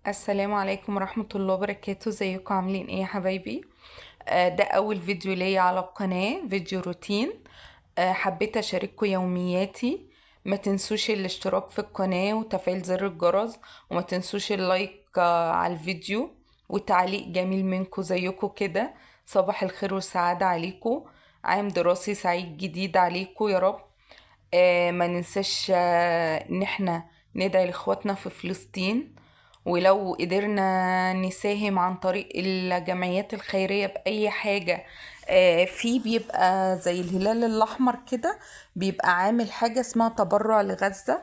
السلام عليكم ورحمة الله وبركاته. ازيكم عاملين ايه يا حبايبي؟ ده اول فيديو ليا على القناة، فيديو روتين. حبيت اشارككم يومياتي. ما تنسوش الاشتراك في القناة وتفعيل زر الجرس، وما تنسوش ال like على الفيديو وتعليق جميل منكم زيكم كده. صباح الخير والسعادة عليكم، عام دراسي سعيد جديد عليكم يا رب. ما ننساش ان احنا ندعي لاخواتنا في فلسطين، ولو قدرنا نساهم عن طريق الجمعيات الخيرية بأي حاجة. في بيبقى زي الهلال الأحمر كده، بيبقى عامل حاجة اسمها تبرع لغزة.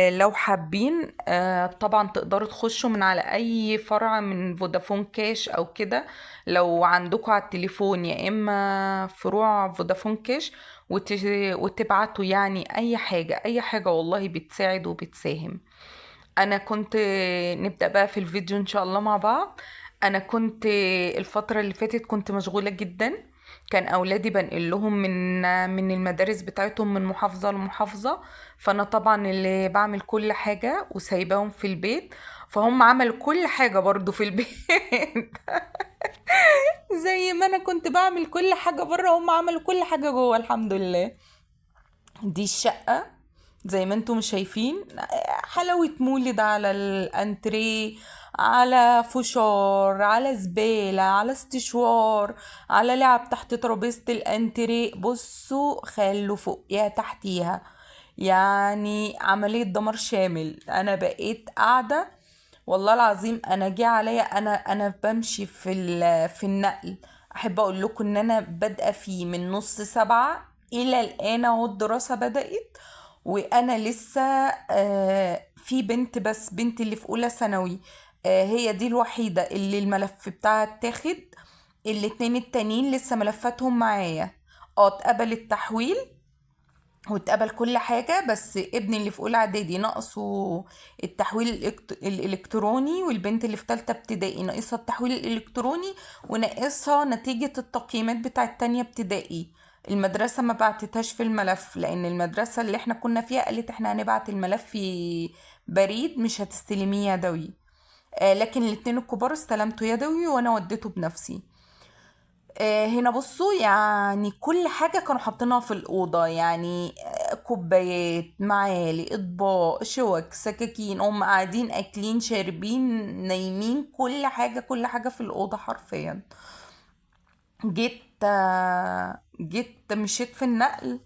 لو حابين، طبعا تقدروا تخشوا من على أي فرع من فودافون كاش أو كده، لو عندكم على التليفون، يا إما فروع فودافون كاش، وتبعتوا أي حاجة، أي حاجة والله بتساعد وبتساهم. نبدأ بقى في الفيديو إن شاء الله مع بعض. أنا كنت الفترة اللي فاتت كنت مشغولة جدا، كان أولادي بنقل لهم من المدارس بتاعتهم من محافظة لمحافظة، فأنا طبعا اللي بعمل كل حاجة وسايباهم في البيت، فهم عملوا كل حاجة برضو في البيت. زي ما أنا كنت بعمل كل حاجة بره، هم عملوا كل حاجة جوه الحمد لله. دي الشقة زي ما انتم شايفين، حلاوة مولد على الانتريه، على فشار، على زبالة، على استشوار، على لعب تحت ترابيزة الانتريه. بصوا خلوا فوقيها تحتيها، عملية دمار شامل. انا بقيت قاعدة والله العظيم، انا جه عليا، انا بمشي في النقل. احب اقول لكم ان انا بادئه فيه من 6:30 الى الان اهو، الدراسة بدأت وانا لسه، في بنت، بس بنت اللي في اولى ثانوي، هي دي الوحيدة اللي الملف بتاعها اتاخد، الاتنين التانيين لسه ملفاتهم معايا. اتقبل التحويل واتقبل كل حاجة، بس ابني اللي في اولى اعدادي ناقصه التحويل الالكتروني، والبنت اللي في تالتة ابتدائي ناقصها التحويل الالكتروني وناقصها نتيجة التقييمات بتاعة تانية ابتدائي. المدرسة ما بعتتهاش في الملف، لأن المدرسة اللي احنا كنا فيها قالت احنا هنبعت الملف بريد، مش هتستلميه يدوي. لكن الاتنين الكبار استلمته يدوي وانا وديته بنفسي. هنا بصوا، كل حاجة كانوا حاطينها في الأوضة، كوبايات، معالق، أطباق، شوك، سكاكين، هم قاعدين أكلين شاربين نايمين، كل حاجة، كل حاجة في الأوضة حرفيا. جيت مشيت في النقل،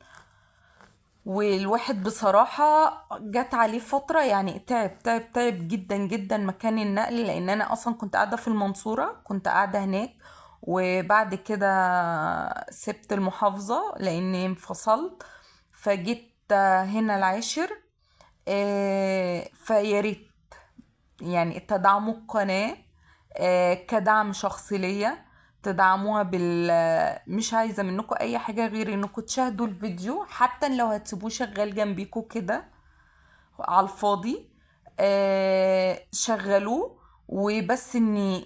والواحد بصراحة جت عليه فترة تعب، تعب، تعب جدا جدا مكان النقل، لأن أنا أصلا كنت قاعدة في المنصورة، كنت قاعدة هناك، وبعد كده سبت المحافظة لأني انفصلت، فجيت هنا العاشر. فيا ريت تدعموا القناة، كدعم شخصي ليا، تدعموها بال، مش عايزة منكم أي حاجة غير إنكم تشاهدوا الفيديو، حتى لو هتسيبوه شغال جنبيكوا كده على الفاضي، شغلوه، وبس إن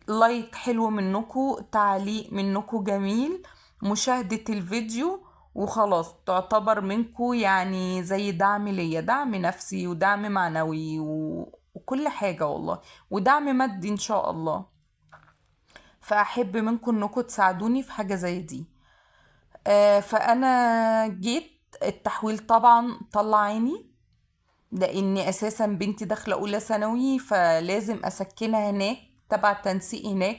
لايك حلو منكم، تعليق منكم جميل، مشاهدة الفيديو وخلاص، تعتبر منكم زي دعم ليا، دعم نفسي ودعم معنوي وكل حاجة والله، ودعم مادي إن شاء الله. فأحب منكم إنكم تساعدوني في حاجة زي دي. فأنا جيت التحويل طبعا طلع عيني، لأني أساسا بنتي داخلة أولى ثانوي، فلازم أسكنها هناك تبع التنسيق هناك،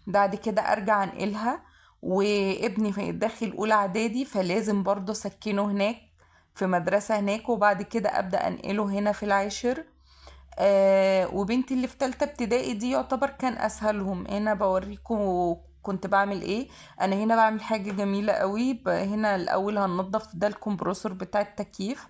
بعد كده أرجع أنقلها، وابني داخل أولى إعدادي فلازم برضه أسكنه هناك في مدرسة هناك، وبعد كده أبدأ أنقله هنا في العاشر. وبنتي اللي في تالتة ابتدائي دي يعتبر كان أسهلهم. هنا بوريكم كنت بعمل إيه. أنا هنا بعمل حاجة جميلة قوي. هنا الأول هننضف ده الكمبرسور بتاع التكييف،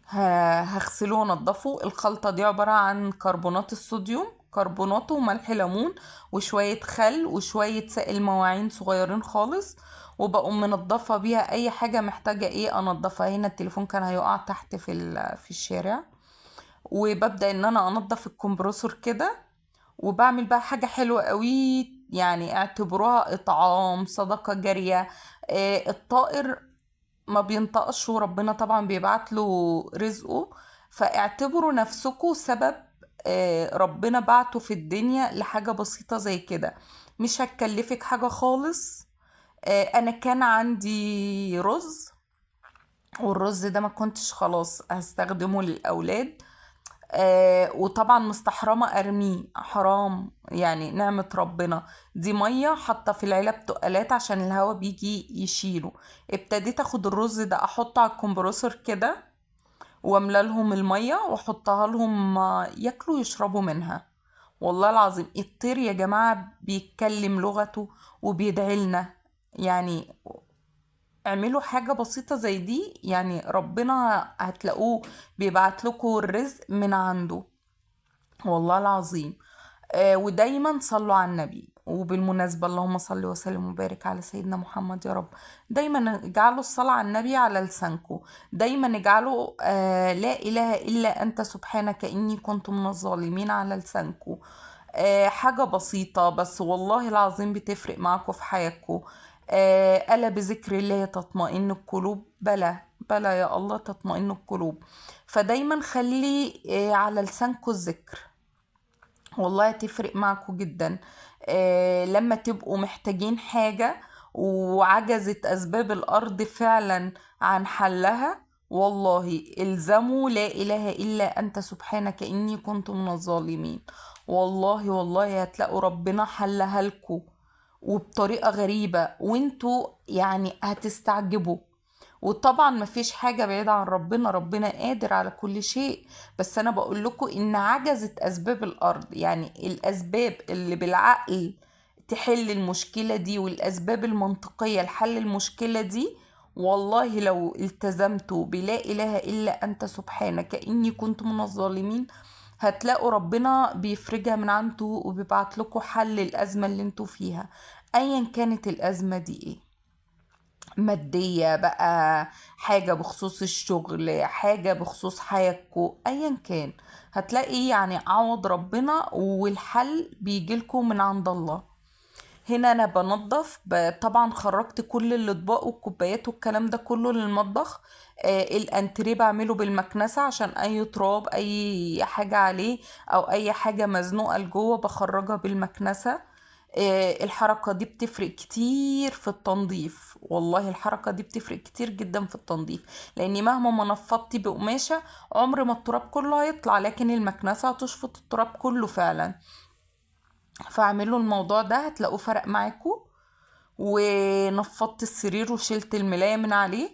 هغسله وانضفه. الخلطة دي عبارة عن كربونات الصوديوم، كربوناته وملح ليمون وشوية خل وشوية سائل مواعين صغيرين خالص، وبقوم منضفة بيها أي حاجة محتاجة إيه أنضفها. هنا التليفون كان هيقع تحت في الشارع، وببدأ إن أنا أنضف الكمبرسور كده. وبعمل بقى حاجة حلوة قوي، اعتبروها إطعام، صدقة جارية. الطائر ما بينطقش وربنا طبعا بيبعت له رزقه. فاعتبروا نفسكم سبب ربنا بعته في الدنيا لحاجة بسيطة زي كده، مش هتكلفك حاجة خالص. انا كان عندي رز، والرز ده ما كنتش خلاص هستخدمه للأولاد، وطبعا مستحرمة ارميه، حرام يعني، نعمة ربنا دي. مية حاطة في العلب تقالات عشان الهوا بيجي يشيله. ابتديت اخد الرز ده احطه على الكمبروسر كده، واملى لهم المية واحطها لهم ياكلوا ويشربوا منها. والله العظيم الطير يا جماعة بيتكلم لغته وبيدعي لنا. يعني اعملوا حاجة بسيطة زي دي، يعني ربنا هتلاقوه بيبعت لكم الرزق من عنده والله العظيم. ودايما صلوا على النبي. وبالمناسبة اللهم صل وسلم وبارك على سيدنا محمد يا رب. دايما اجعلوا الصلاة على النبي على لسانكم، دايما اجعلوا لا إله إلا أنت سبحانك إني كنت من الظالمين على لسانكم. حاجة بسيطة بس والله العظيم بتفرق معاكم في حياتكم. ألا بذكر الله تطمئن القلوب؟ بلى بلى يا الله تطمئن القلوب. فدايما خلي على لسانكم الذكر، والله تفرق معكم جدا. لما تبقوا محتاجين حاجة وعجزت أسباب الأرض فعلا عن حلها، والله الزموا لا إله إلا أنت سبحانك إني كنت من الظالمين. والله والله هتلاقوا ربنا حلها لكم وبطريقة غريبة، وانتوا يعني هتستعجبوا. وطبعا مفيش حاجة بعيدة عن ربنا، ربنا قادر على كل شيء، بس أنا بقول لكم إن عجزت أسباب الأرض، يعني الأسباب اللي بالعقل تحل المشكلة دي والأسباب المنطقية لحل المشكلة دي، والله لو التزمتوا بلا إله إلا أنت سبحانك إني كنت من الظالمين، هتلاقوا ربنا بيفرجها من عنده وبيبعت لكم حل الأزمة اللي انتوا فيها، أيا كانت الأزمة دي إيه، مادية بقى، حاجة بخصوص الشغل، حاجة بخصوص حياتكم، أيا كان هتلاقي يعني عوض ربنا والحل بيجيلكم من عند الله. هنا أنا بنظف، طبعا خرجت كل الأطباق والكوبايات والكلام ده كله للمطبخ. الانتريه بعمله بالمكنسة عشان أي تراب أي حاجة عليه أو أي حاجة مزنوقة لجوه بخرجها بالمكنسة. الحركة دي بتفرق كتير في التنظيف، والله الحركة دي بتفرق كتير جدا في التنظيف، لأن مهما ما نفضتي بقماشة عمر ما التراب كله هيطلع، لكن المكنسة هتشفط التراب كله فعلا. فاعملوا الموضوع ده هتلاقوه فرق معاكم. ونفضت السرير وشلت الملاية من عليه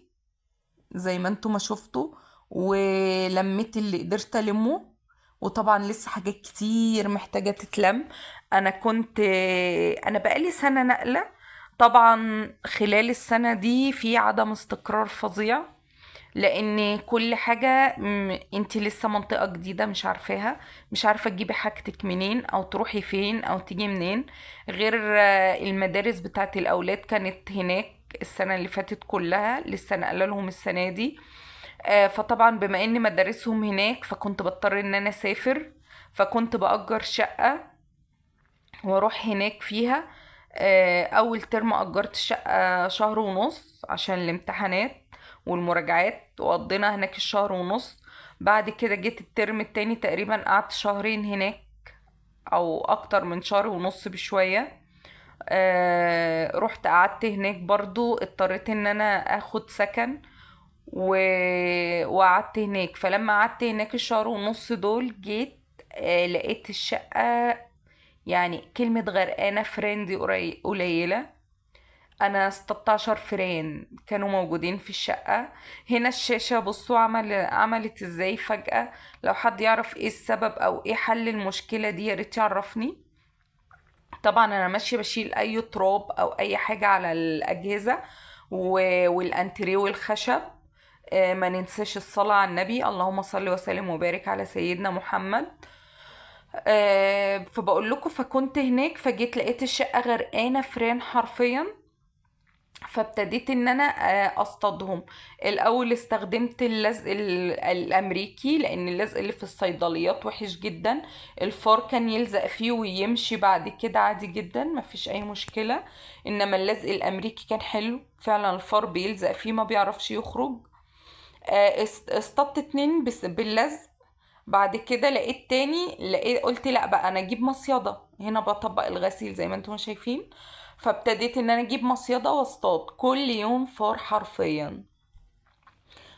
زي ما انتم ما شفتوا، ولميت اللي قدرت المه، وطبعا لسه حاجات كتير محتاجة تتلم. انا بقالي سنة نقلة، طبعا خلال السنة دي في عدم استقرار فظيع، لان كل حاجة انت لسه منطقة جديدة مش عارفاها، مش عارفة تجيبي حاجتك منين او تروحي فين او تيجي منين، غير المدارس بتاعت الاولاد كانت هناك السنة اللي فاتت كلها، لسه نقله لهم السنة دي. فطبعا بما ان مدارسهم هناك فكنت بضطر ان انا اسافر، فكنت بأجر شقة واروح هناك فيها. اول ترم اجرت شقة شهر ونص عشان الامتحانات والمراجعات، وقضينا هناك الشهر ونص. بعد كده جيت الترم التاني تقريبا قعدت شهرين هناك او اكتر من شهر ونص بشوية. رحت قعدت هناك برضو، اضطريت ان انا اخد سكن وقعدت هناك. فلما قعدت هناك الشهر ونص دول جيت لقيت الشقة، يعني كلمة غرقانة فران دي قليلة، انا 16 فران كانوا موجودين في الشقة. هنا الشاشة بصوا عملت ازاي فجأة، لو حد يعرف ايه السبب او ايه حل المشكلة دي يا ريت يعرفني. طبعا انا ماشية بشيل اي تراب او اي حاجة على الاجهزة والانتريه والخشب. ما ننساش الصلاة على النبي، اللهم صل وسلم وبارك على سيدنا محمد. فبقول لكم فكنت هناك، فجيت لقيت الشقة غرقانة فران حرفيا، فابتديت ان انا اصطادهم. الاول استخدمت اللزق الامريكي، لان اللزق اللي في الصيدليات وحش جدا، الفار كان يلزق فيه ويمشي بعد كده عادي جدا مفيش اي مشكلة، انما اللزق الامريكي كان حلو فعلا، الفار بيلزق فيه ما بيعرفش يخرج. اصطدت 2 بس باللزق. بعد كده لقيت تاني، قلت لا بقى انا اجيب مصيدة. هنا بطبق الغسيل زي ما انتم شايفين. فابتديت ان انا اجيب مصيدة واصطاد كل يوم فار حرفيا،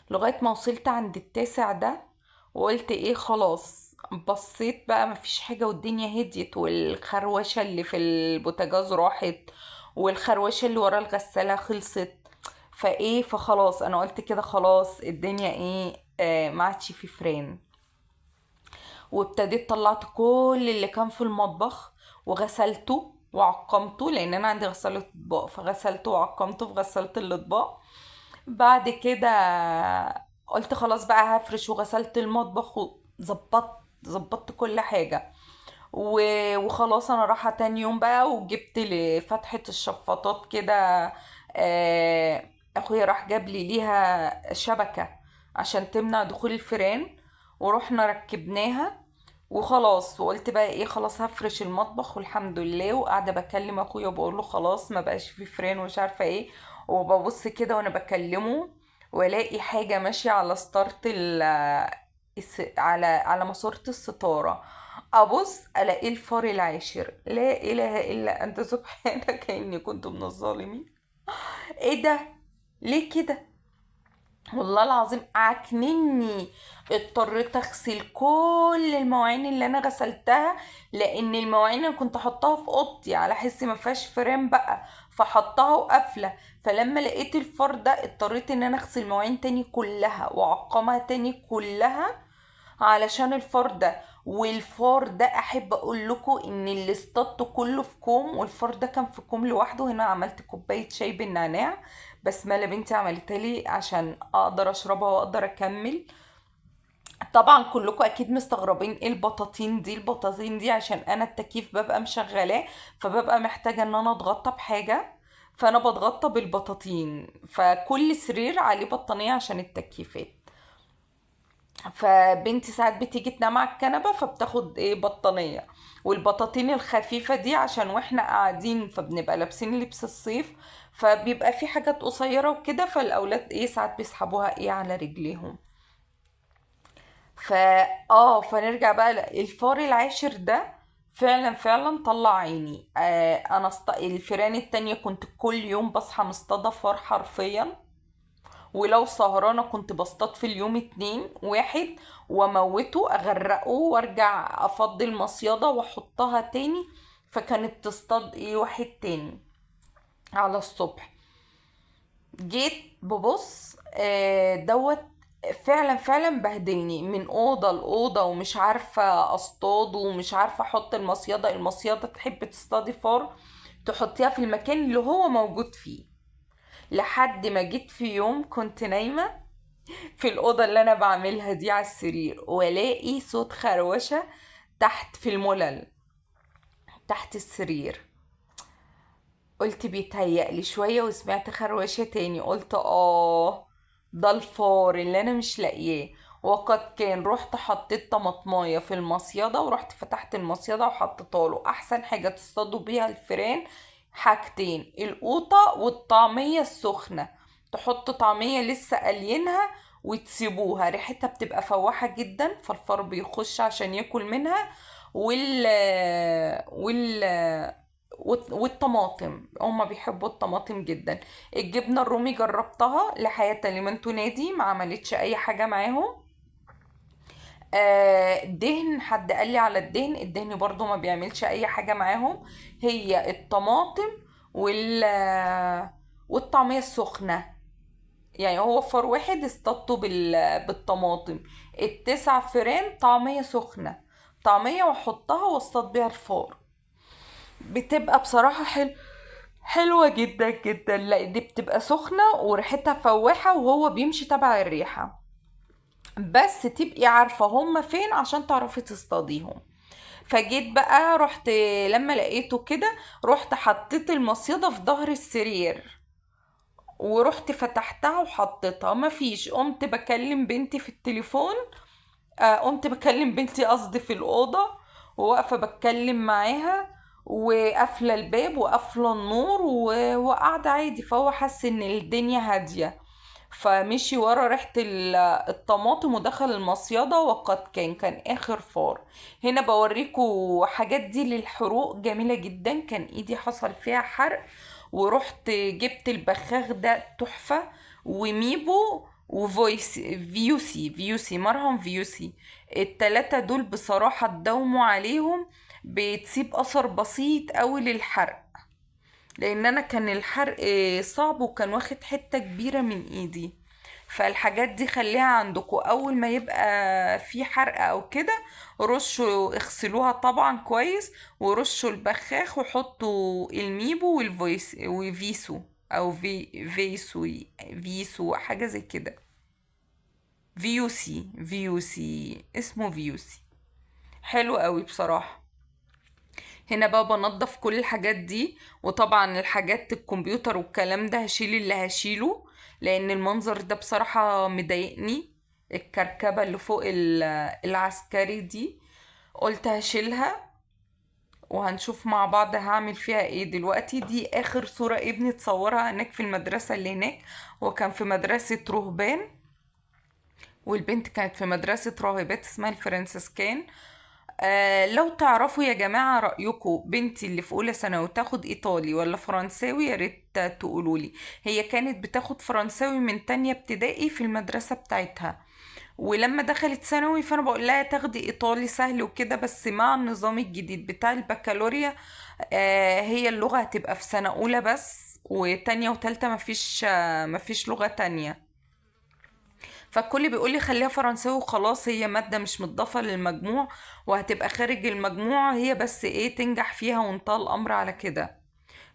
لغاية ما وصلت عند 9 ده وقلت ايه خلاص. بصيت بقى مفيش حاجة، والدنيا هديت، والخروشة اللي في البوتاجاز راحت، والخروشة اللي ورا الغسالة خلصت. فخلاص انا قلت كده خلاص الدنيا ايه، ما عادش في فران. وابتديت طلعت كل اللي كان في المطبخ وغسلته وعقمته، لان انا عندي غسالة اطباق، فغسلته وعقمته في غسالة الاطباق. بعد كده قلت خلاص بقى هفرش، وغسلت المطبخ وظبطت، ظبطت كل حاجة. وخلاص انا رايحة تاني يوم بقى، وجبت لفتحة الشفاطات كده، اخويا راح جاب لي ليها شبكة عشان تمنع دخول الفيران، ورحنا ركبناها وخلاص. وقلت بقى ايه خلاص هفرش المطبخ والحمد لله. وقاعدة بكلم اخويا وبقول له خلاص ما بقاش في فران ومش عارفة ايه، وببص كده وانا بكلمه والاقي حاجة ماشية على ستارة على ماسورة الستارة. ابص الاقي الفار العاشر. لا اله الا انت سبحانك اني كنت من الظالمين. ايه ده؟ ليه كده؟ والله العظيم عكنني. اضطريت اغسل كل المواعين اللي انا غسلتها، لان المواعين اللي كنت حطاها في اوضتي على حس ما فيهاش فران بقى، فحطها وقافله. فلما لقيت الفار ده اضطريت ان انا اغسل المواعين تاني كلها واعقمها تاني كلها علشان الفار ده. والفار ده احب اقول لكم ان اللي اصطادته كله في كوم، والفار ده كان في كوم لوحده. هنا عملت كوبايه شاي بالنعناع، بسمله بنتي عملتها لي عشان اقدر اشربها واقدر اكمل. طبعا كلكم اكيد مستغربين ايه البطاطين دي. البطاطين دي عشان انا التكييف ببقى مشغلاه، فببقى محتاجه ان انا اتغطى بحاجه، فانا بتغطى بالبطاطين. فكل سرير عليه بطانيه عشان التكييفات. فبنتي ساعات بتيجي تنام على الكنبه فبتاخد ايه بطانيه، والبطاطين الخفيفه دي عشان واحنا قاعدين فبنبقى لابسين لبس الصيف، فبيبقى في حاجات قصيره وكده، فالاولاد ايه ساعات بيسحبوها ايه على رجليهم. فنرجع بقى الفار العاشر ده فعلا فعلا طلع عيني. انا الفيران التانية كنت كل يوم بصحى مصطادة فار حرفيا، ولو سهرانة كنت بصطاد في اليوم 2 1 واموته اغرقه وارجع افضي المصيدة واحطها تاني، فكانت تصطاد ايه 1 تاني على الصبح. جيت ببص، دوت فعلا فعلا بهدلني من اوضه لاوضه، ومش عارفه اصطاد ومش عارفه احط المصيده. المصيده تحب تصطادي فار تحطيها في المكان اللي هو موجود فيه. لحد ما جيت في يوم كنت نايمه في الاوضه اللي انا بعملها دي على السرير، والاقي صوت خروشه تحت في الملل تحت السرير. قلت بيتهيألي شويه، وسمعت خروشه تاني، قلت ده الفار اللي انا مش لاقياه. وقد كان، رحت حطيت طماطمايه في المصيده، ورحت فتحت المصيده وحطيتها له. احسن حاجه تصطادوا بيها الفيران حاجتين، القوطه والطعميه السخنه. تحطوا طعميه لسه قالينها وتسيبوها، ريحتها بتبقى فواحه جدا، فالفار بيخش عشان ياكل منها. والطماطم، هما بيحبوا الطماطم جدا. الجبنة الرومي جربتها لحياة لمن تنادي، ما عملتش اي حاجة معاهم. دهن، حد قال لي على الدهن، الدهن برضو ما بيعملش اي حاجة معاهم. هي الطماطم والطعمية السخنة. هو فار واحد اصطادته بالطماطم، ال9 فيران طعمية سخنة، طعمية واحطها واصطاد بيها الفار. بتبقى بصراحة حلوة جدا جدا، لا دي بتبقى سخنة وريحتها فواحة وهو بيمشي تبع الريحة، بس تبقي عارفة هما فين عشان تعرفي تصطاديهم. فجيت بقى رحت لما لقيته كده، رحت حطيت المصيدة في ظهر السرير ورحت فتحتها وحطيتها، مفيش. قمت بكلم بنتي في التليفون، قمت بكلم بنتي قصدي في الأوضة، وواقفة بتكلم معاها وقافلة الباب وقافلة النور وقاعدة عادي. فهو حس ان الدنيا هادية، فمشي ورا ريحة الطماطم ودخل المصيدة، وقد كان اخر فار. هنا بوريكم حاجات دي للحروق جميلة جدا، كان ايدي حصل فيها حرق ورحت جبت البخاخ ده تحفة، وميبو وفويس فيوسي، فيوسي مرهم فيوسي، التلاتة دول بصراحة تداوموا عليهم، بتسيب اثر بسيط قوي للحرق، لان انا كان الحرق صعب وكان واخد حتة كبيرة من ايدي. فالحاجات دي خليها عندكم، اول ما يبقى في حرق او كده رشوا، اغسلوها طبعا كويس ورشوا البخاخ وحطوا الميبو والفويس وفيسو او في فيسو فيسو حاجة زي كده، فيوسي، فيوسي اسمه فيوسي، حلو قوي بصراحة. هنا بقى بنضف كل الحاجات دي، وطبعا الحاجات الكمبيوتر والكلام ده هشيل اللي هشيله، لان المنظر ده بصراحة مضايقني، الكركبة اللي فوق العسكري دي قلت هشيلها، وهنشوف مع بعض هعمل فيها ايه دلوقتي. دي اخر صورة ابني اتصورها هناك في المدرسة اللي هناك، وكان في مدرسة رهبان، والبنت كانت في مدرسة راهبات اسمها الفرنسيسكان. لو تعرفوا يا جماعة رأيكم، بنتي اللي في أولى ثانوي تاخد إيطالي ولا فرنساوي؟ يا ريت تقولولي. هي كانت بتاخد فرنساوي من تانية ابتدائي في المدرسة بتاعتها، ولما دخلت ثانوي فأنا بقول لها تاخدي إيطالي سهل وكده، بس مع النظام الجديد بتاع البكالوريا، هي اللغة هتبقى في سنة أولى بس، وتانية وتالتة مفيش لغة تانية. فالكل بيقول لي خليها فرنساوي وخلاص، هي مادة مش متضافة للمجموع وهتبقى خارج المجموع، هي بس ايه تنجح فيها وانتهى الامر على كده.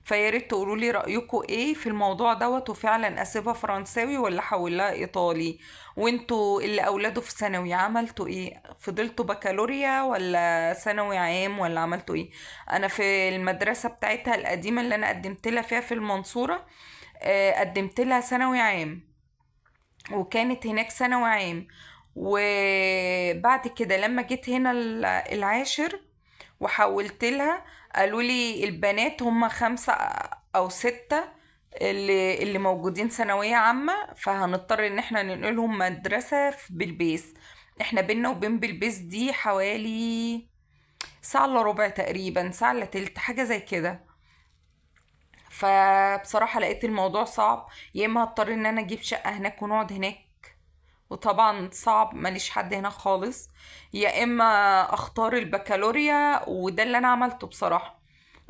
فيا ريت تقولوا لي رأيكم ايه في الموضوع دوت، وفعلا اسيبها فرنساوي ولا احولها ايطالي؟ وانتوا اللي اولاده في ثانوي عملتوا ايه؟ فضلتوا بكالوريا ولا ثانوي عام ولا عملتوا ايه؟ انا في المدرسة بتاعتها القديمة اللي انا قدمت لها فيها في المنصورة، قدمت لها ثانوي عام، وكانت هناك ثانوي عام. وبعد كده لما جيت هنا العاشر وحولت لها، قالوا لي البنات هم 5 أو 6 اللي موجودين ثانوية عامة، فهنضطر ان احنا ننقلهم مدرسة في بلبيس. احنا بينا وبين بلبيس دي حوالي ساعة الا ربع تقريبا، ساعة الا تلت، حاجة زي كده. فبصراحة لقيت الموضوع صعب، يا اما هضطر ان انا اجيب شقة هناك ونقعد هناك، وطبعا صعب ماليش حد هناك خالص، يا اما اختار البكالوريا، وده اللي انا عملته بصراحة.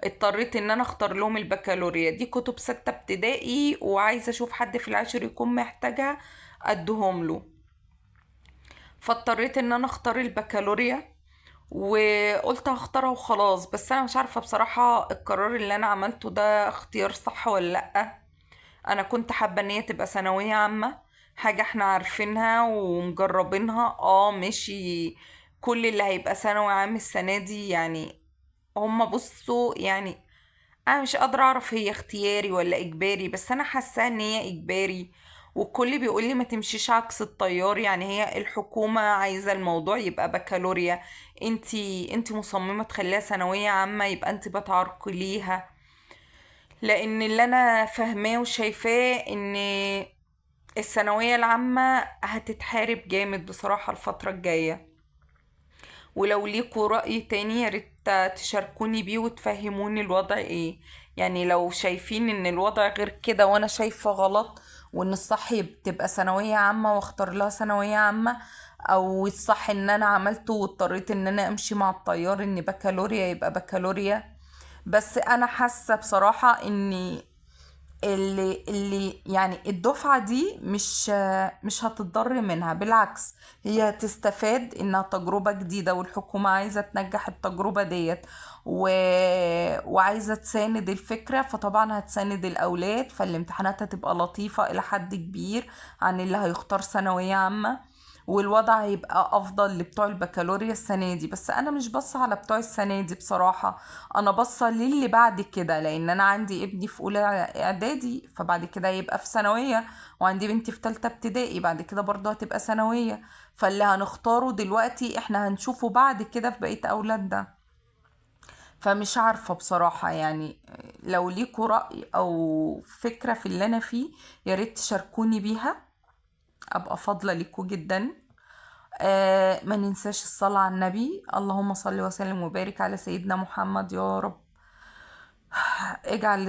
اضطريت ان انا اختار لهم البكالوريا دي، كتب 6 ابتدائي، وعايزة اشوف حد في العاشر يكون محتاجها ادهم له، فاضطريت ان انا اختار البكالوريا وقلت هختارها وخلاص. بس انا مش عارفة بصراحة القرار اللي انا عملته ده اختيار صح ولا لأ. انا كنت حابة ان هي تبقى ثانوية عامة، حاجة احنا عارفينها ومجربينها، ماشي، كل اللي هيبقى ثانوي عام السنة دي هما بصوا، انا مش قادرة اعرف هي اختياري ولا اجباري، بس انا حاسة ان هي اجباري، والكل بيقول لي ما تمشيش عكس التيار، هي الحكومة عايزة الموضوع يبقى بكالوريا، انتي مصممة تخليها ثانوية عامة، يبقى انتي بتعرقليها. لان اللي انا فاهماه وشايفاه ان الثانوية العامة هتتحارب جامد بصراحة الفترة الجاية. ولو ليكوا رأي تاني يا ريت تشاركوني بيه وتفهموني الوضع ايه، لو شايفين ان الوضع غير كده وانا شايفة غلط، وان الصح تبقى ثانوية عامة واختار لها ثانوية عامة، او الصح ان انا عملته واضطريت ان انا امشي مع التيار ان بكالوريا يبقى بكالوريا. بس انا حاسة بصراحة ان اللي الدفعة دي مش هتتضر منها، بالعكس هي هتستفاد انها تجربة جديدة، والحكومة عايزة تنجح التجربة ديت وعايزة تساند الفكرة، فطبعا هتساند الأولاد، فالامتحانات هتبقى لطيفة إلى حد كبير عن اللي هيختار ثانوية عامة، والوضع هيبقى أفضل لبتوع البكالوريا السنة دي. بس أنا مش باصة على بتوع السنة دي بصراحة، أنا باصة للي بعد كده، لأن أنا عندي ابني في أولى إعدادي فبعد كده هيبقى في ثانوية، وعندي بنتي في تالتة ابتدائي بعد كده برضه هتبقى ثانوية، فاللي هنختاره دلوقتي إحنا هنشوفه بعد كده في بقية أولادنا. فمش عارفة بصراحة، لو ليكوا رأي أو فكرة في اللي أنا فيه يا ريت تشاركوني بيها. ابقى فاضلة لكم جدا. ما ننساش الصلاة على النبي، اللهم صل وسلم وبارك على سيدنا محمد يا رب. اجعل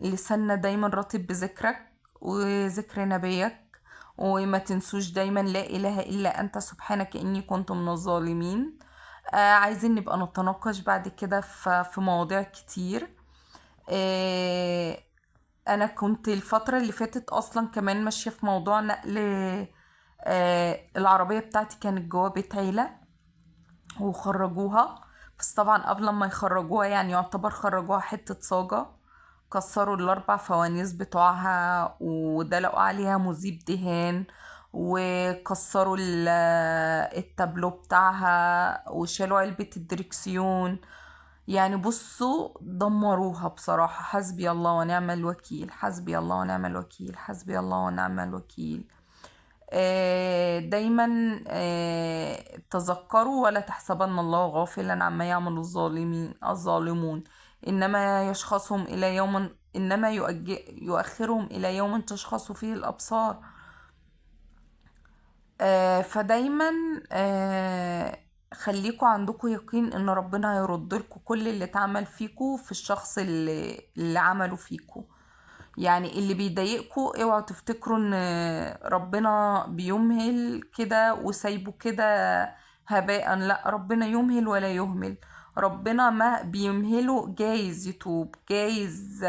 لساننا دايما رطب بذكرك وذكر نبيك، وما تنسوش دايما لا إله إلا أنت سبحانك إني كنت من الظالمين. عايزين نبقى نتناقش بعد كده في مواضيع كتير. أنا كنت الفترة اللي فاتت أصلا كمان ماشية في موضوع نقل، العربية بتاعتي كانت جوا بيت عيلة وخرجوها، بس طبعا قبل ما يخرجوها يعني يعتبر خرجوها حتة صاجة، كسروا الاربع فوانيس بتوعها ودلقوا عليها مذيب دهان، وكسروا التابلو بتاعها، وشالوا علبة الدركسيون. بصوا دمروها بصراحة. حسبي الله ونعم الوكيل، حسبي الله ونعم الوكيل، حسبي الله ونعم الوكيل. دايما تذكروا ولا تحسبن الله غافلا عما يعمل الظالمون، إنما يشخصهم إلى يوم، إنما يؤخرهم إلى يوم تشخص فيه الأبصار. فدايما خليكوا عندكوا يقين إن ربنا هيرد لكوا كل اللي اتعمل فيكوا في الشخص اللي عمله فيكوا. اللي بيضايقكوا اوعوا تفتكروا ان ربنا بيمهل كده وسايبه كده هباء، لا، ربنا يمهل ولا يهمل. ربنا ما بيمهله، جايز يتوب، جايز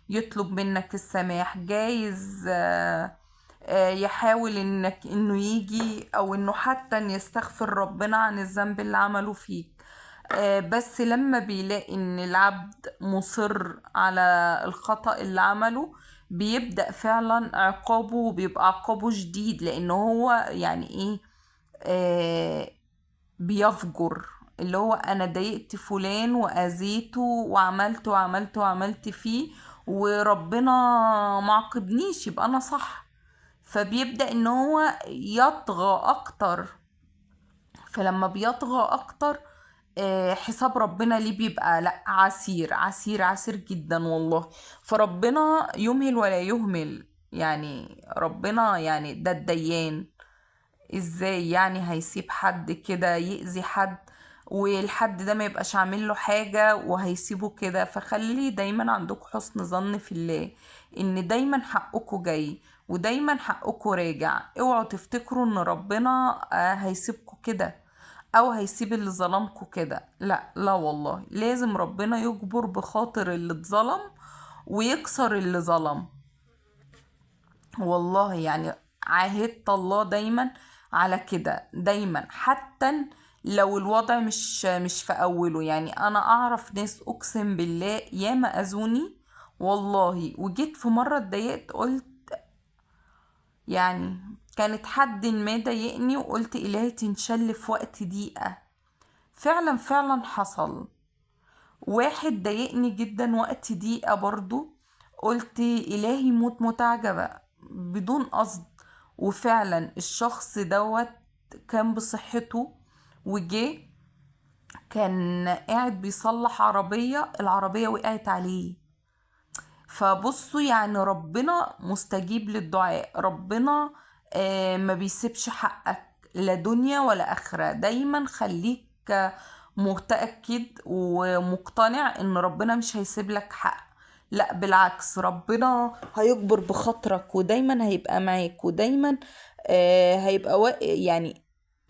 يطلب منك السماح، جايز يحاول انه يجي، او انه حتى يستغفر ربنا عن الذنب اللي عمله فيك. بس لما بيلاقي ان العبد مصر على الخطأ اللي عمله بيبدأ فعلا عقابه، وبيبقى عقابه شديد، لان هو بيفجر، اللي هو انا ضايقت فلان واذيته وعملت وعملت وعملت فيه وربنا ما عاقبنيش، يبقى انا صح. فبيبدأ ان هو يطغى اكتر، فلما بيطغى اكتر، حساب ربنا ليه بيبقى لا عسير عسير عسير جدا والله. فربنا يمهل ولا يهمل، ربنا ده الديان، ازاي هيسيب حد كده يأذي حد والحد ده ما يبقاش عامل له حاجة وهيسيبه كده؟ فخلي دايما عندكم حسن ظن في الله، ان دايما حقكم جاي ودايما حقكم راجع. اوعوا تفتكروا ان ربنا هيسيبكم كده او هيسيب اللي ظلمكم كده، لا لا والله، لازم ربنا يجبر بخاطر اللي اتظلم ويكسر اللي ظلم. والله عاهدت الله دايما على كده، دايما، حتى لو الوضع مش في اوله. انا اعرف ناس اقسم بالله ياما اذوني والله، وجيت في مره اتضايقت، قلت كانت حد ما ضايقني وقلت الهي تنشل في وقت دقيقه، فعلا فعلا حصل. واحد ضايقني جدا وقت دقيقه برضو، قلت الهي موت متعجبه بدون قصد، وفعلا الشخص دوت كان بصحته وجه كان قاعد بيصلح عربية، العربية وقعت عليه. فبصوا ربنا مستجيب للدعاء، ربنا ما بيسيبش حقك لا دنيا ولا آخرة. دايما خليك متأكد ومقتنع ان ربنا مش هيسيب لك حق، لا بالعكس ربنا هيجبر بخاطرك ودايما هيبقى معاك، ودايما هيبقى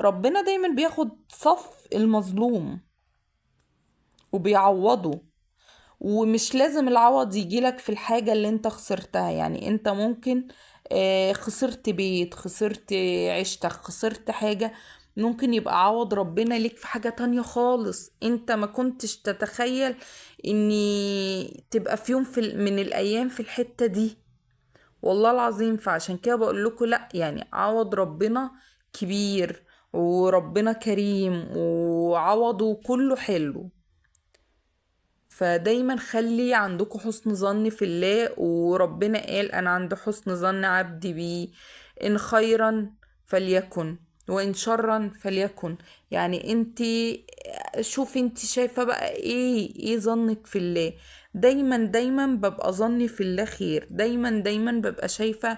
ربنا دايما بياخد صف المظلوم وبيعوضه، ومش لازم العوض يجيلك في الحاجة اللي انت خسرتها. انت ممكن خسرت بيت، خسرت عيشتك، خسرت حاجة، ممكن يبقى عوض ربنا ليك في حاجة تانية خالص انت ما كنتش تتخيل ان تبقى في يوم من الايام في الحتة دي والله العظيم. فعشان كده بقول لكم لا، عوض ربنا كبير وربنا كريم وعوضه كله حلو. فدايما خلي عندكم حسن ظن في الله، وربنا قال انا عند حسن ظن عبدي بي، ان خيرا فليكن وان شرا فليكن. انت شوفي انت شايفة بقى ايه ظنك في الله. دايما دايما ببقى ظني في الله خير، دايما دايما ببقى شايفة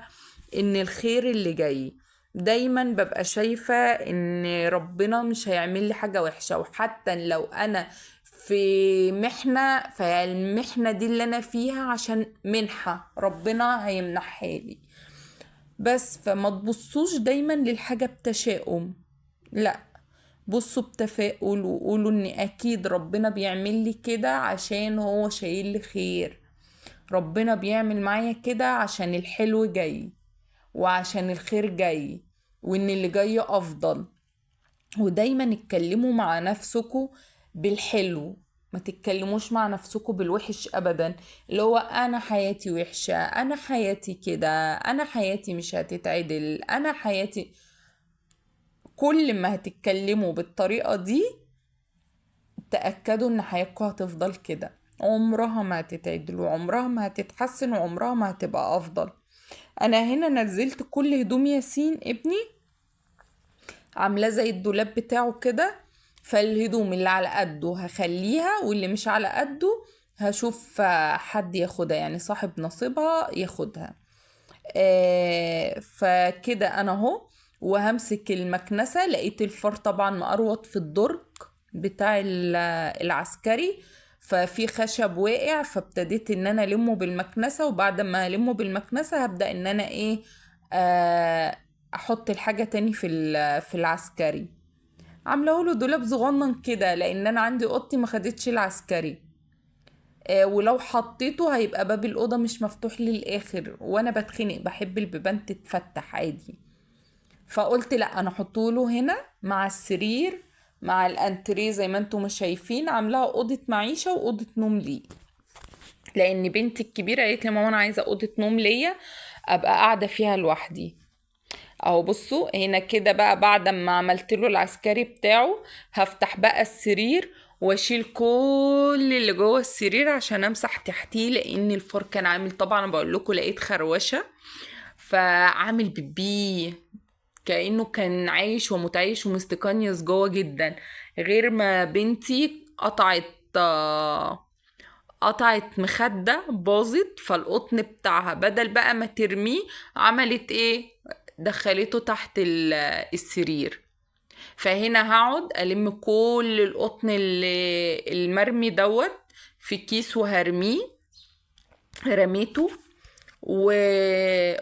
ان الخير اللي جاي. دايما ببقى شايفة ان ربنا مش هيعمل لي حاجة وحشة، وحتى لو انا في محنة فالمحنة دي اللي انا فيها عشان منحة ربنا هيمنحها لي. بس فما تبصوش دايما للحاجة بتشاؤم، لا بصوا بتفاؤل وقولوا ان اكيد ربنا بيعمل لي كده عشان هو شايل لي خير، ربنا بيعمل معايا كده عشان الحلو جاي وعشان الخير جاي وان اللي جاي افضل. ودايما اتكلموا مع نفسكم بالحلو، ما تتكلموش مع نفسكم بالوحش ابدا، اللي هو انا حياتي وحشة، انا حياتي كده، انا حياتي مش هتتعدل، انا حياتي. كل ما هتتكلموا بالطريقة دي تأكدوا ان حياتكم هتفضل كده، عمرها ما هتتعدل وعمرها ما هتتحسن وعمرها ما هتبقى افضل. انا هنا نزلت كل هدوم ياسين ابني، عاملاه زي الدولاب بتاعه كده، فالهدوم اللي على قده هخليها واللي مش على قده هشوف حد ياخدها، يعني صاحب نصيبها ياخدها. فكده انا اهو. وهمسك المكنسة، لقيت الفار طبعا مقروط في الدرج بتاع العسكري، ففي خشب واقع، فابتديت ان انا المه بالمكنسة. وبعد ما المه بالمكنسة هبدأ ان انا ايه احط الحاجة تاني في العسكري. عامله له دولاب صغنن كده لان انا عندي اوضتي ما خدتش العسكري، ولو حطيته هيبقى باب الاوضة مش مفتوح للاخر، وانا بتخنق، بحب البيبان تتفتح عادي. فقلت لا انا احطه له هنا مع السرير مع الانتريه زي ما انتم شايفين، عاملاها اوضة معيشة واوضه نوم ليه، لان بنتي الكبيرة قالت لي ماما انا عايزه اوضة نوم ليا ابقى قاعدة فيها لوحدي. اهو بصوا هنا كده بقى، بعد ما عملت له العسكري بتاعه هفتح بقى السرير واشيل كل اللي جوه السرير عشان امسح تحتيه، لان الفار كان عامل طبعا بقول لكم لقيت خروشه، فعامل بيبي كأنه كان عايش ومتعايش ومستقنيص جوه جدا. غير ما بنتي قطعت مخدة باظت، فالقطن بتاعها بدل بقى ما ترميه عملت ايه، دخلته تحت السرير. فهنا هقعد الم كل القطن اللي المرمي دوت في كيس وهرميه، رميته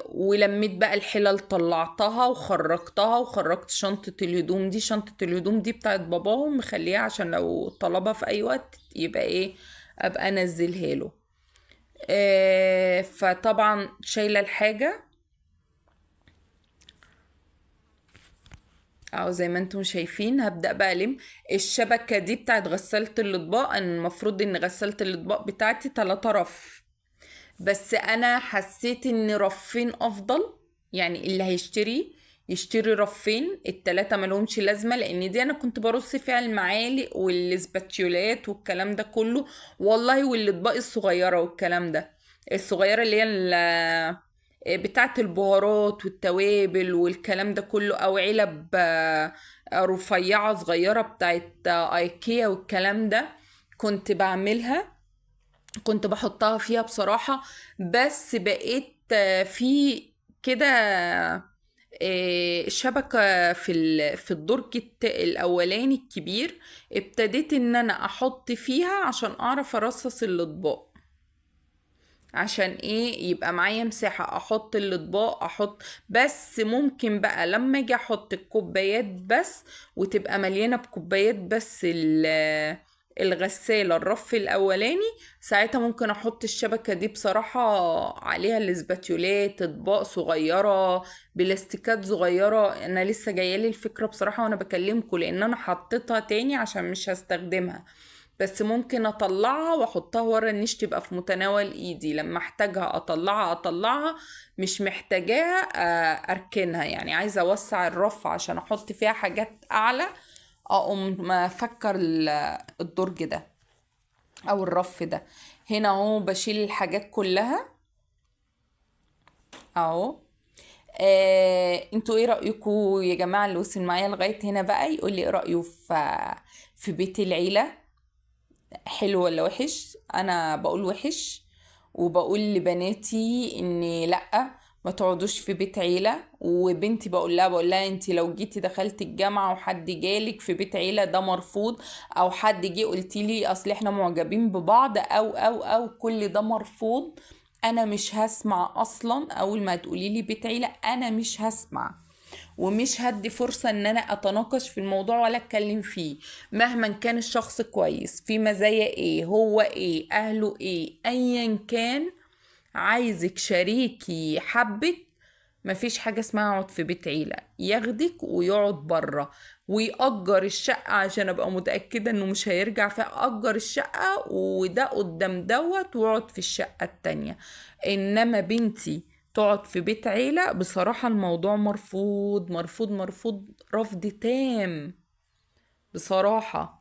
ولميت بقى الحلل، طلعتها وخرجتها، وخرجت شنطة الهدوم دي. شنطة الهدوم دي بتاعت باباهم، مخليها عشان لو طلبها في اي وقت يبقى ايه ابقى انزلها له. فطبعا شايلة الحاجة اهو زي ما انتم شايفين. هبدأ بقى الم الشبكة دي بتاعت غسالة الاطباق. انا المفروض ان غسالة الاطباق بتاعتي 3 رف، بس انا حسيت ان رفين افضل، يعني اللي هيشتري يشتري رفين، ال3 مالهمش لازمه، لان دي انا كنت برص فيها المعالق والسباتيولات والكلام ده كله والله، والاطباق الصغيرة والكلام ده، الصغيرة اللي هي بتاعه البهارات والتوابل والكلام ده كله، او علب رفيعة صغيرة بتاعه ايكيا والكلام ده، كنت بعملها، كنت بحطها فيها بصراحة. بس بقيت في كده شبكة في الدرج الأولاني الكبير، ابتديت ان انا احط فيها عشان اعرف ارصص الاطباق، عشان ايه يبقى معايا مساحة احط الاطباق احط. بس ممكن بقى لما اجي احط الكوبايات بس وتبقى مليانة بكوبايات بس الغسالة الرف الأولاني، ساعتها ممكن أحط الشبكة دي بصراحة عليها الاسباتيولات، أطباق صغيرة، بلاستيكات صغيرة. أنا لسه جايالي الفكرة بصراحة وأنا بكلمكم، لأن أنا حطيتها تاني عشان مش هستخدمها، بس ممكن أطلعها وأحطها ورا النيش تبقى في متناول إيدي، لما أحتاجها أطلعها، مش محتاجاها أركنها. يعني عايزة أوسع الرف عشان أحط فيها حاجات أعلى، اقوم افكر الدرج ده او الرف ده. هنا اهو بشيل الحاجات كلها اهو. انتوا ايه رايكم يا جماعة؟ اللي وصل معايا لغاية هنا بقى يقول لي ايه رايه في بيت العيلة، حلو ولا وحش؟ انا بقول وحش، وبقول لبناتي ان لا ما تقعدوش في بيت عيلة. وبنتي بقول لها انت لو جيتي دخلتي الجامعة وحد جالك في بيت عيلة ده مرفوض، او حد جه قلتي لي اصل احنا معجبين ببعض او او او كل ده مرفوض. انا مش هسمع اصلا. اول ما تقولي لي بيت عيلة انا مش هسمع، ومش هدي فرصة ان انا اتناقش في الموضوع ولا اتكلم فيه، مهما كان الشخص كويس، في مزايا ايه، هو ايه، اهله ايه، ايا كان. عايزك شريكي حبك، مفيش حاجة اسمها اقعد في بيت عيلة، ياخدك ويقعد برا ويأجر الشقة عشان ابقى متأكدة انه مش هيرجع، فأجر الشقة وده قدام دوت واقعد في الشقة التانية. انما بنتي تقعد في بيت عيلة بصراحة الموضوع مرفوض مرفوض مرفوض، رفض تام بصراحة.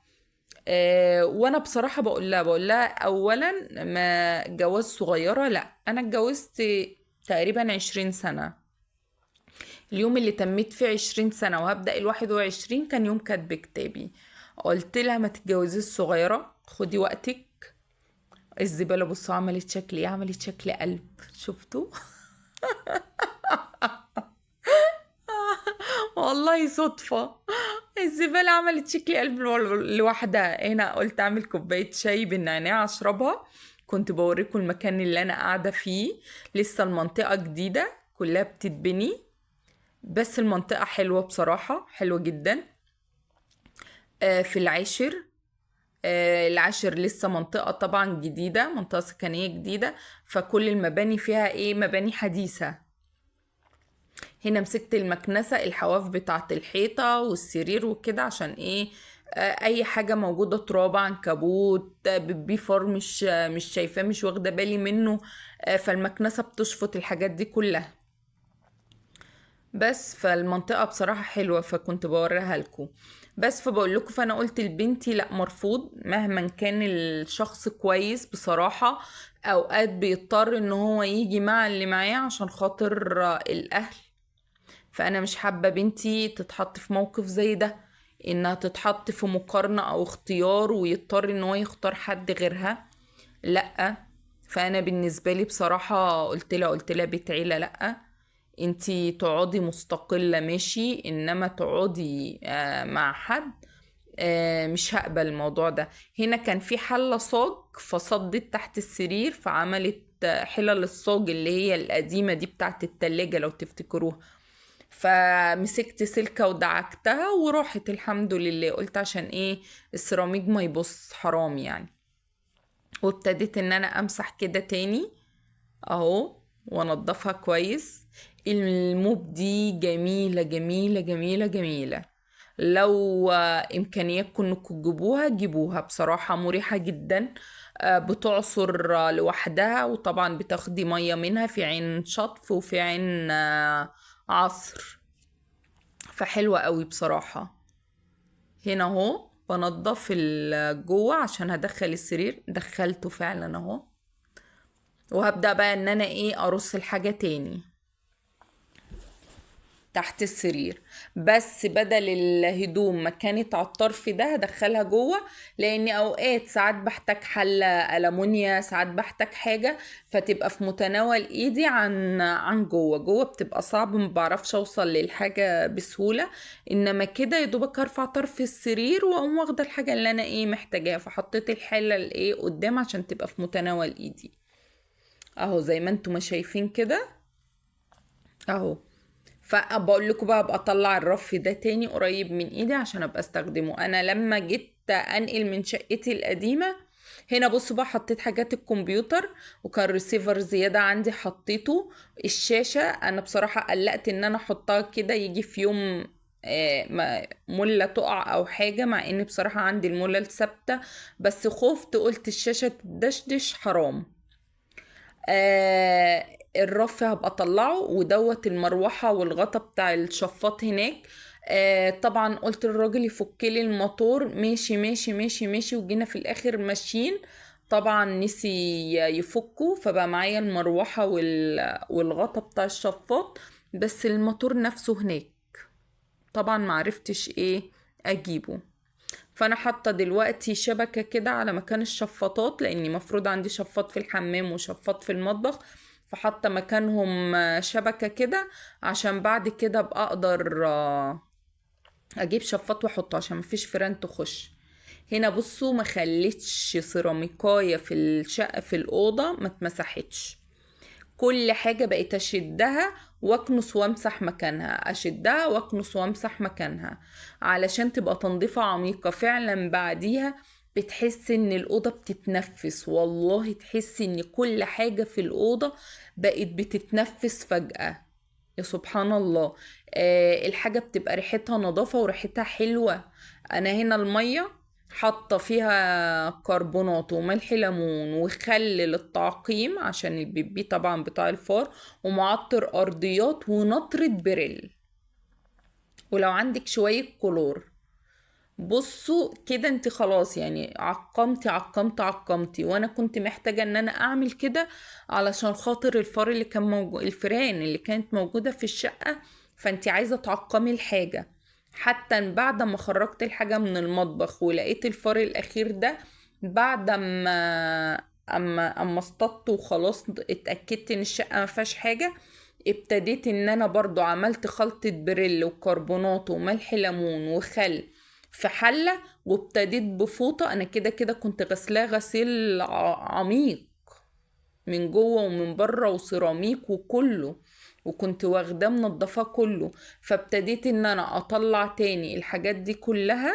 وانا بصراحة بقول لها اولا ما جواز صغيرة، لا انا اتجوزت تقريبا 20 سنة، اليوم اللي تميت فيه 20 سنة وهبدأ 21 كان يوم كاتب كتابي. قلت لها ما تتجوزيش صغيرة، خدي وقتك. الزبالة بصوا عملت شكل ايه، عملت شكل قلب، شفتوا؟ والله صدفة، الزبالة عملت شكل قلب لوحدها. هنا قلت اعمل كوباية شاي بالنعناع اشربها، كنت بوريكم المكان اللي انا قاعدة فيه، لسه المنطقة جديدة كلها بتتبني، بس المنطقة حلوة بصراحة، حلوة جدا. في العاشر، العاشر لسه منطقة طبعا جديدة، منطقة سكنية جديدة، فكل المباني فيها ايه، مباني حديثة. هنا مسكت المكنسة الحواف بتاعة الحيطة والسرير وكده، عشان ايه، اي حاجة موجودة، تراب، عنكبوت، بيبي فار مش شايفاه، مش واخدة بالي منه، فالمكنسة بتشفط الحاجات دي كلها بس. فالمنطقة بصراحة حلوة، فكنت بوريها لكم بس. فبقول لكم، فانا قلت لبنتي لا مرفوض مهما كان الشخص كويس بصراحة، اوقات بيضطر ان هو يجي مع اللي معاه عشان خاطر الاهل، فانا مش حابة بنتي تتحط في موقف زي ده، انها تتحط في مقارنة او اختيار ويضطر ان هو يختار حد غيرها، لا. فانا بالنسبة لي بصراحة قلت لها بيت عيلة لا، انتي تقعدي مستقلة ماشي، انما تقعدي مع حد مش هقبل الموضوع ده. هنا كان في حلة صاج فصدت تحت السرير، فعملت حلل الصاج اللي هي القديمة دي بتاعت التلاجة لو تفتكروها، فمسكت سلكة ودعكتها وراحت الحمد لله. قلت عشان ايه السيراميك ما يبص حرام يعني. وابتديت ان انا امسح كده تاني اهو وانضفها كويس. الموب دي جميلة جميلة جميلة جميلة، لو امكانياتكم انكم تجيبوها جيبوها، بصراحة مريحة جدا، بتعصر لوحدها، وطبعا بتاخدي مية منها في عين شطف وفي عين عصر، فحلوة قوي بصراحة. هنا اهو بنضف جوه عشان هدخل السرير، دخلته فعلا اهو، وهبدأ بقى ان انا ايه ارص الحاجة تاني تحت السرير، بس بدل الهدوم ما كانت على الطرف ده هدخلها جوه، لان اوقات ساعات بحتاج حلة ألمونيا، ساعات بحتاج حاجة، فتبقى في متناول ايدي عن جوه. جوه بتبقى صعب، ما بعرفش اوصل للحاجة بسهولة، انما كده يا دوبك ارفع طرف السرير واقوم واخدة الحاجة اللي انا ايه محتاجاها. فحطيت الحلة الايه قدام عشان تبقى في متناول ايدي اهو، زي ما انتم ما شايفين كده اهو. فبقول لكم بقى ابقى اطلع الرف ده تاني قريب من ايدي عشان ابقى استخدمه. انا لما جيت انقل من شقتي القديمه هنا بصوا بقى حطيت حاجات الكمبيوتر، وكان ريسيفر زياده عندي حطيته. الشاشه انا بصراحه قلقت ان انا احطها كده يجي في يوم مله تقع او حاجه، مع ان بصراحه عندي المله الثابته، بس خفت قلت الشاشه تدشدش حرام. الرف هبقى اطلعه، ودوت المروحه والغطا بتاع الشفاط هناك. طبعا قلت للراجل يفك لي الموتور، ماشي ماشي ماشي ماشي، وجينا في الاخر ماشيين طبعا نسي يفكه، فبقى معايا المروحه والغطا بتاع الشفاط، بس الموتور نفسه هناك طبعا معرفتش ايه اجيبه. فانا حاطه دلوقتي شبكه كده على مكان الشفاطات، لاني مفروض عندي شفاط في الحمام وشفاط في المطبخ، فحاطه مكانهم شبكة كده عشان بعد كده ابقى اقدر اجيب شفاط واحطه عشان مفيش فيران تخش. هنا بصوا ما خليتش سيراميكايه في الشقة في الاوضة ما اتمسحتش، كل حاجة بقيت اشدها واكنس وامسح مكانها، اشدها واكنس وامسح مكانها، علشان تبقى تنظيفه عميقة فعلا. بعديها بتحس ان الاوضة بتتنفس، والله تحس ان كل حاجة في الاوضة بقت بتتنفس فجاة، يا سبحان الله. الحاجة بتبقى ريحتها نظافة وريحتها حلوة. انا هنا المية حاطه فيها كربونات وملح ليمون وخل للتعقيم عشان البيبي طبعا بتاع الفار، ومعطر ارضيات ونطرة بريل، ولو عندك شوية كلور. بصوا كده انت خلاص يعني عقمتي عقمتي عقمتي. وانا كنت محتاجه ان انا اعمل كده علشان خاطر الفار اللي كان موجود، الفيران اللي كانت موجودة في الشقة، فانت عايزه تعقمي الحاجة. حتى بعد ما خرجت الحاجة من المطبخ ولقيت الفار الاخير ده، بعد ما اما اصطدته وخلاص اتاكدت ان الشقة ما فيهاش حاجة، ابتديت ان انا برضو عملت خلطه بريل وكربونات وملح ليمون وخل في حله، وابتديت بفوطه. انا كده كده كنت غسلاه غسيل عميق من جوه ومن بره وسيراميك وكله، وكنت واخداه منضفاه كله، فابتديت ان انا اطلع تاني الحاجات دي كلها،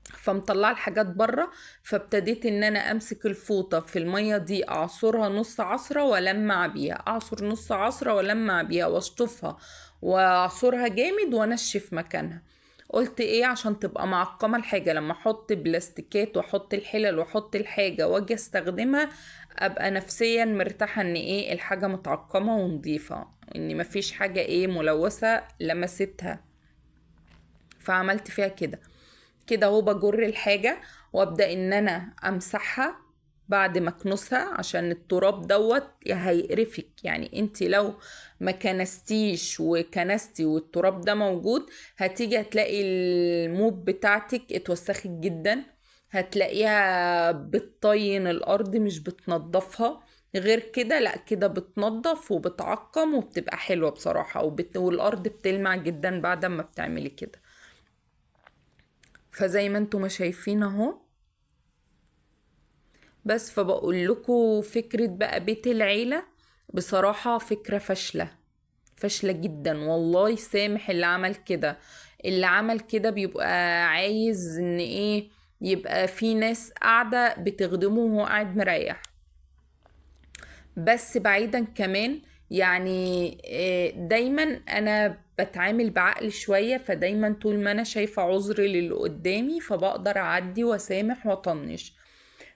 فمطلع الحاجات بره. فابتديت ان انا امسك الفوطه في المية دي، اعصرها نص عصره والمع بيها، اعصر نص عصره والمع بيها، واشطفها واعصرها جامد وانشف مكانها. قلت ايه عشان تبقى معقمه الحاجة، لما احط بلاستيكات واحط الحلل واحط الحاجة واجي استخدمها ابقى نفسيا مرتاحة ان ايه الحاجة متعقمه ونظيفه، ان مفيش حاجة ايه ملوثة لمستها. فعملت فيها كده كده اهو، بجر الحاجة وابدا ان انا امسحها بعد ما اكنسها، عشان التراب دوت هيقرفك. يعني انت لو ما كنستيش وكنستي والتراب ده موجود، هتيجي هتلاقي الموب بتاعتك اتوسخت جدا، هتلاقيها بتطين الارض مش بتنضفها. غير كده لا، كده بتنضف وبتعقم وبتبقى حلوة بصراحة، والارض بتلمع جدا بعد ما بتعملي كده. فزي ما انتم ما شايفين اهو. بس فبقول لكم فكرة بقى بيت العيلة بصراحة فكرة فاشلة، فاشلة جدا، والله يسامح اللي عمل كده. اللي عمل كده بيبقى عايز ان ايه، يبقى في ناس قاعدة بتخدمه وهو قاعد مريح. بس بعيدا كمان يعني دايما انا بتعامل بعقل شوية، فدايما طول ما انا شايفة عذر للي قدامي فبقدر اعدي واسامح واطنش.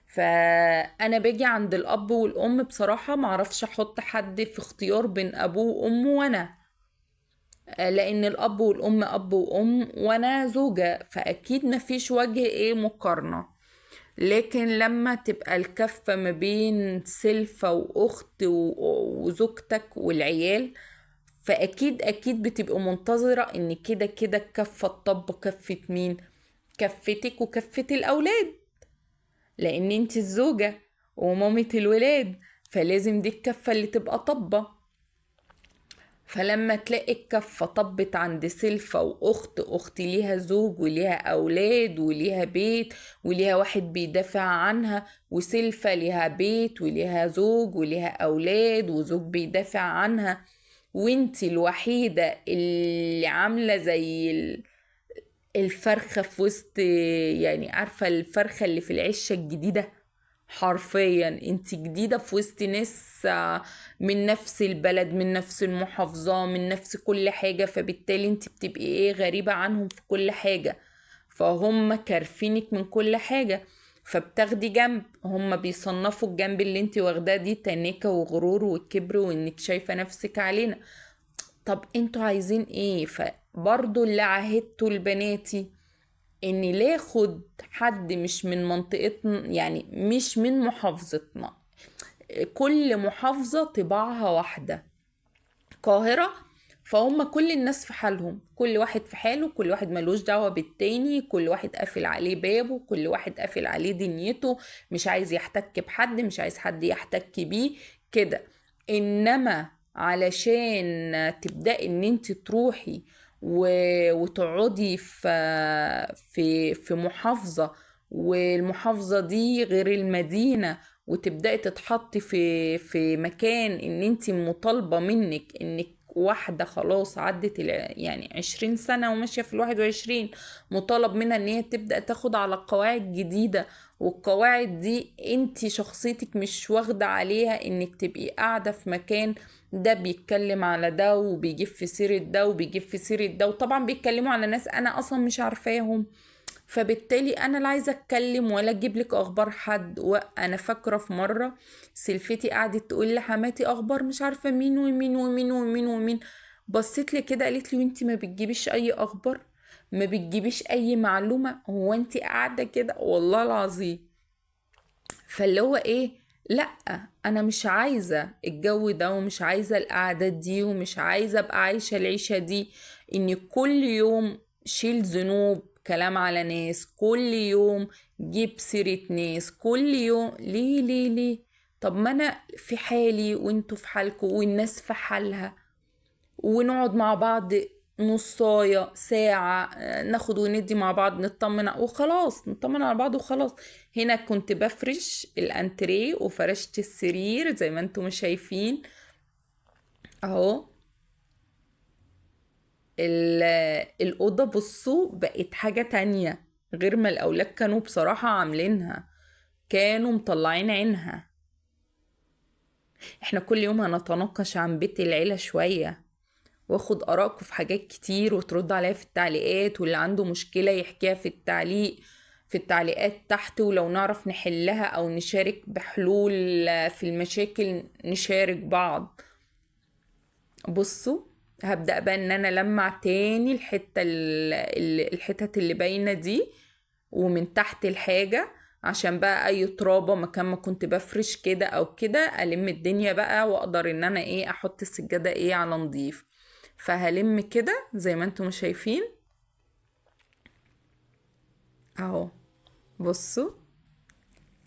فانا باجي عند الاب والام بصراحة معرفش احط حد في اختيار بين ابوه وامه وانا، لان الاب والام اب وام وانا زوجة، فاكيد مفيش وجه ايه مقارنة. لكن لما تبقى الكفة ما بين سلفة واخت وزوجتك والعيال، فاكيد اكيد بتبقى منتظرة ان كده كده الكفة الطب كفة مين؟ كفتك وكفة الاولاد، لان انت الزوجة ومامة الولاد، فلازم دي الكفة اللي تبقى طبة. فلما تلاقي الكفة طبت عند سلفة واخت، اخت ليها زوج وليها اولاد وليها بيت وليها واحد بيدافع عنها، وسلفة ليها بيت وليها زوج وليها اولاد وزوج بيدافع عنها، وانت الوحيدة اللي عاملة زي الفرخة في وسط، يعني عارفة الفرخة اللي في العشة الجديدة، حرفيا انت جديدة في وسط ناس من نفس البلد، من نفس المحافظة، من نفس كل حاجة، فبالتالي انت بتبقي ايه غريبة عنهم في كل حاجة، فهم كارفينك من كل حاجة، فبتاخدي جنب. هم بيصنفوا الجنب اللي انت واخداه دي تناكة وغرور وكبر وانك شايفة نفسك علينا. طب انتوا عايزين ايه؟ فبرضو اللي عهدته لبناتي اني لا اخد حد مش من منطقتنا، يعني مش من محافظتنا. كل محافظة طباعها واحدة. القاهرة فهم كل الناس في حالهم، كل واحد في حاله، كل واحد ملوش دعوة بالتاني، كل واحد قافل عليه بابه، كل واحد قافل عليه دنيته، مش عايز يحتك بحد، مش عايز حد يحتك بيه كده. انما علشان تبدأي ان انت تروحي وتقعدي في محافظة، والمحافظة دي غير المدينة، وتبدأي تتحطي في مكان ان انت مطالبة منك انك واحدة خلاص عدت يعني 20 سنة وماشية في 21، مطالب منها ان هي تبدأ تاخد على قواعد جديدة، والقواعد دي انت شخصيتك مش واخدة عليها، انك تبقي قاعدة في مكان ده بيتكلم على ده وبيجيب في سيرة ده وبيجيب في سيرة ده، وطبعا بيتكلموا على ناس انا اصلا مش عارفاهم، فبالتالي انا لا عايزه اتكلم ولا اجيب لك اخبار حد. وانا فاكره في مرة سلفتي قعدت تقول لحماتي اخبار مش عارفه مين ومين ومين ومين ومين، بصيت لي كده قالت لي وانتي ما بتجيبيش اي اخبار، ما بتجيبيش اي معلومة، هو انتي قاعدة كده؟ والله العظيم. فاللي هو ايه، لا انا مش عايزه الجو ده، ومش عايزه القعدات دي، ومش عايزه ابقى عايشه العيشة دي، ان كل يوم شيل ذنوب كلام على ناس، كل يوم جيب سيرة ناس، كل يوم ليه ليه ليه؟ طب ما انا في حالي وانتوا في حالكوا والناس في حالها، ونقعد مع بعض نصاية ساعة ناخد وندي مع بعض، نطمن وخلاص، نطمن على بعض وخلاص. هنا كنت بفرش الانتريه وفرشت السرير زي ما انتم شايفين اهو. الأوضة بصوا بقت حاجة تانية غير ما الأولاد كانوا بصراحة عاملينها، كانوا مطلعين عينها. احنا كل يوم هنتناقش عن بيت العيلة شوية، واخد آرائكم في حاجات كتير وترد عليها في التعليقات، واللي عنده مشكلة يحكيها في التعليق في التعليقات تحت، ولو نعرف نحلها أو نشارك بحلول في المشاكل نشارك بعض. بصوا هبدأ بقى ان انا لمع تاني الحتة الحتت اللي باينة دي ومن تحت الحاجة، عشان بقى اي ترابة مكان ما كنت بفرش كده او كده الم الدنيا بقى، واقدر ان انا ايه احط السجادة ايه على نضيف. فهلم كده زي ما انتم شايفين اهو. بصوا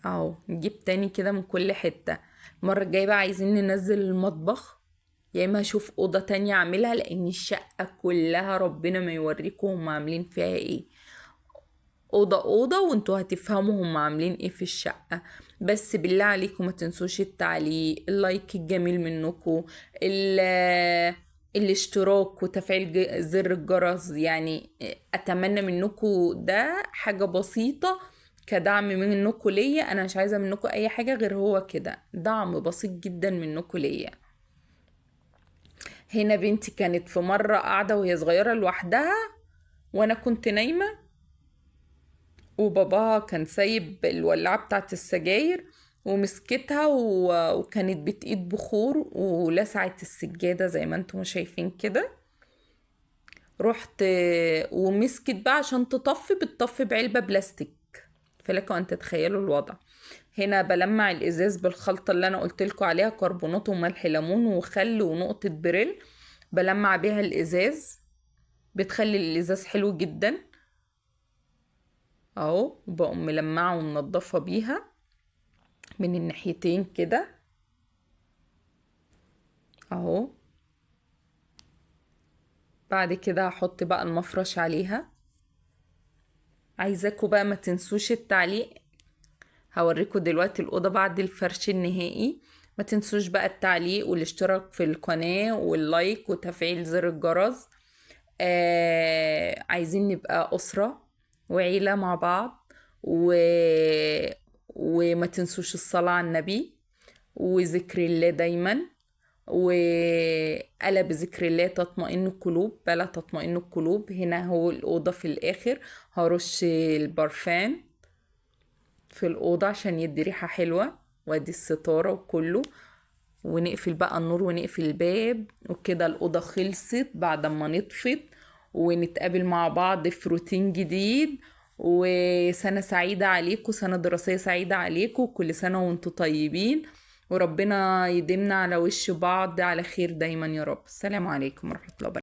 اهو نجيب تاني كده من كل حتة. المرة الجاية بقى عايزين ننزل المطبخ، يا اما اشوف اوضة تانية اعملها، لان الشقة كلها ربنا ما يوريكم هم عاملين فيها ايه، اوضة اوضة وانتوا هتفهموا هم عاملين ايه في الشقة. بس بالله عليكم ما تنسوش التعليق، ال like الجميل منكم، الاشتراك وتفعيل زر الجرس. يعني اتمنى منكم ده حاجة بسيطة كدعم منكم ليا، انا مش عايزه منكم اي حاجة غير هو كده دعم بسيط جدا منكم ليا. هنا بنتي كانت في مرة قاعدة وهي صغيرة لوحدها وانا كنت نايمة، وباباها كان سايب الولاعة بتاعت السجاير ومسكتها وكانت بتقيد بخور ولسعت السجادة زي ما انتم شايفين كده. رحت ومسكت بقى عشان تطفي، بتطفي بعلبة بلاستيك، فلكم ان تتخيلوا الوضع. هنا بلمع الازاز بالخلطة اللي انا قلت لكم عليها، كربونات وملح ليمون وخل ونقطة بريل، بلمع بيها الازاز، بتخلي الازاز حلو جدا اهو. بقوم ملمعه ومنضفه بيها من الناحيتين كده اهو. بعد كده هحط بقى المفرش عليها. عايزاكم بقى ما تنسوش التعليق، هوريكم دلوقتي الأوضة بعد الفرش النهائي. ما تنسوش بقى التعليق والاشتراك في القناة واللايك وتفعيل زر الجرس. عايزين نبقى أسرة وعيلة مع بعض، وما تنسوش الصلاة على النبي وذكر الله دايما، وألا بذكر الله تطمئن القلوب، بلا تطمئن القلوب. هنا هو الأوضة في الآخر هرش البرفان في الأوضة عشان يدي ريحة حلوة، وادي الستارة وكله، ونقفل بقى النور ونقفل الباب وكده. الأوضة خلصت بعد ما نطفت، ونتقابل مع بعض في روتين جديد. وسنة سعيدة عليكم، سنة دراسية سعيدة عليكم، كل سنة وانتم طيبين، وربنا يديمنا على وش بعض على خير دايما يا رب. السلام عليكم ورحمة الله وبركاته.